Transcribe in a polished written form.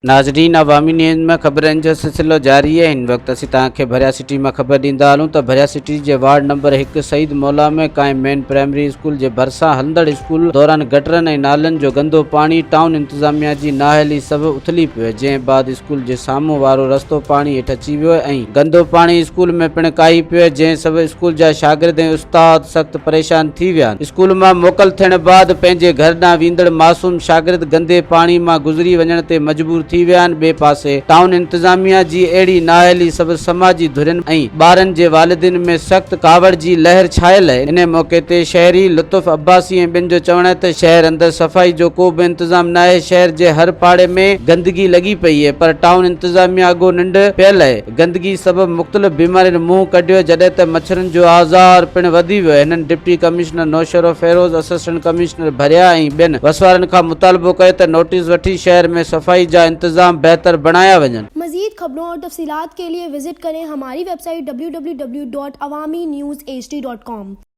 ناظرين عوامي نيوز ۾ خبرن جو سلسلو جاري آهي هن وقت اسين توهان کي ڀريا سٽي مان خبر ڏيندا هلون ته ڀريا سٽي جي وارڊ نمبر هڪ سعيد مولا ۾ قائم مين پرائمري اسڪول جي ڀرسان هلندڙ اسڪول دوران گٽرن ۽ نالن جو گندو پاڻي ٽائون انتظاميا جي نااهلي سبب اٿلي پيو جنهن بعد اسڪول جي سامهون وارو رستو پاڻي هيٺ اچي ويو ۽ گندو پاڻي اسڪول ۾ پڻ ڪاهي پيو جنهن سبب اسڪول جا شاگرد ۽ استاد سخت پريشان ٿي ويا. اسڪول مان موڪل ٿيڻ بعد پنهنجي گهر ڏانهن ويندڙ معصوم شاگرد گندي پاڻي مان گذري وڃڻ تي مجبور ٿي ويا آهن ٻئي پاسي ٽائون انتظاميا جي اهڙي نااهلي سبب سماجي ڌرين ۽ ٻارن جي والدين ۾ سخت ڪاوڙ جي لهر ڇانيل آهي انهي موقعي تي شهري لطف عباسي ۽ ٻين جو چوڻ آهي ته شهر اندر صفائي جو ڪو به انتظام ناهي شهر جي هر پاڙي ۾ گندگي لڳي پئي اهي پر ٽائون انتظاميا اڳو ننڊ پيل اهي. گندگي سبب مختلف بيمارين منهن ڪڍيو جڏهن ته مڇرن جو آزار پڻ وڌي ويو هنن deputy commissioner Naushahro Feroze, assistant commissioner Bhiria ۽ ٻين وسوارن کان مطالبو ڪيو ته نوٽيس وٺي شهر ۾ صفائي جا انتظام بهتر بڻايا وڃن. مزيد خبرون اور تفصيلات کے لئے وزٽ ڪرين ھماري web site www.awamiNewsHD.com.